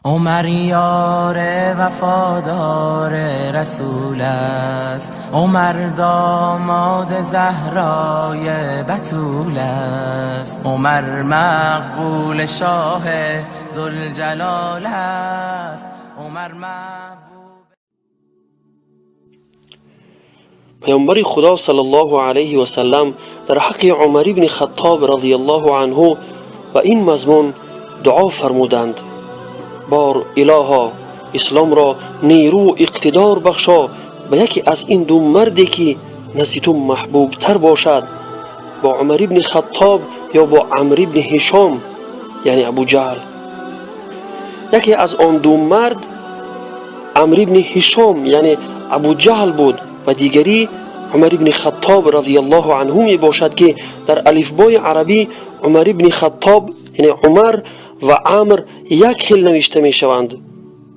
عمر یار وفادار رسول است، عمر داماد زهرای بتول است، عمر مقبول شاه ذوالجلال است، عمر محبوب. پیامبر خدا صلی الله علیه و سلم در حق عمر بن خطاب رضی الله عنه و این مضمون دعا فرمودند: بار الها، اسلام را نیرو و اقتدار بخشا به یکی از این دو مردی که نزد تو محبوب تر باشد، با عمر بن خطاب یا با عمرو بن هشام، یعنی ابو جهل. یکی از آن دو مرد عمرو بن هشام یعنی ابو جهل بود و دیگری عمر بن خطاب رضی الله عنه می باشد که در الفبای عربی عمر بن خطاب یعنی عمر و عمر یک خیل نوشته می شوند.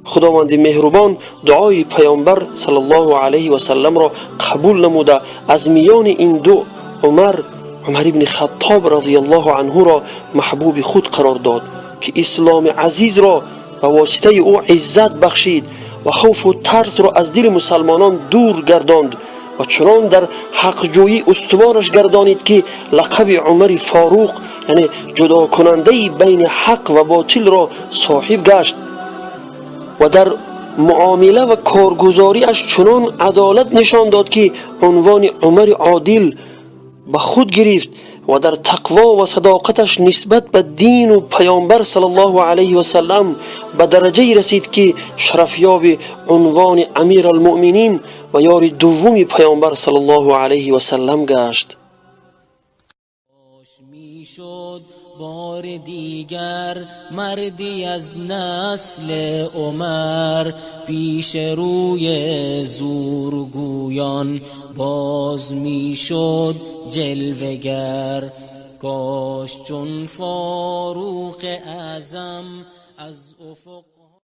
خداوند مهربان دعای پیامبر صلی الله علیه و سلم را قبول نموده از میان این دو عمر، عمر بن خطاب رضی الله عنه را محبوب خود قرار داد که اسلام عزیز را به واسطه او عزت بخشید و خوف و ترس را از دل مسلمانان دور گرداند و چنان در حقجویی استوارش گردانید که لقب عمر فاروق یعنی جدا کننده بین حق و باطل را صاحب گشت و در معامله و کارگزاریش چنان عدالت نشان داد که عنوان عمر عادل به خود گرفت و در تقوا و صداقتش نسبت به دین و پیامبر صلی الله علیه و سلم به درجه رسید که شرفیاب عنوان امیر المؤمنین و یار دوم پیامبر صلی الله علیه و سلم گشت. میشد بار دیگر مردی از نسل عمر، پیش روی زورگویان باز میشد جلوه‌گر. کاش چون فاروق اعظم از افق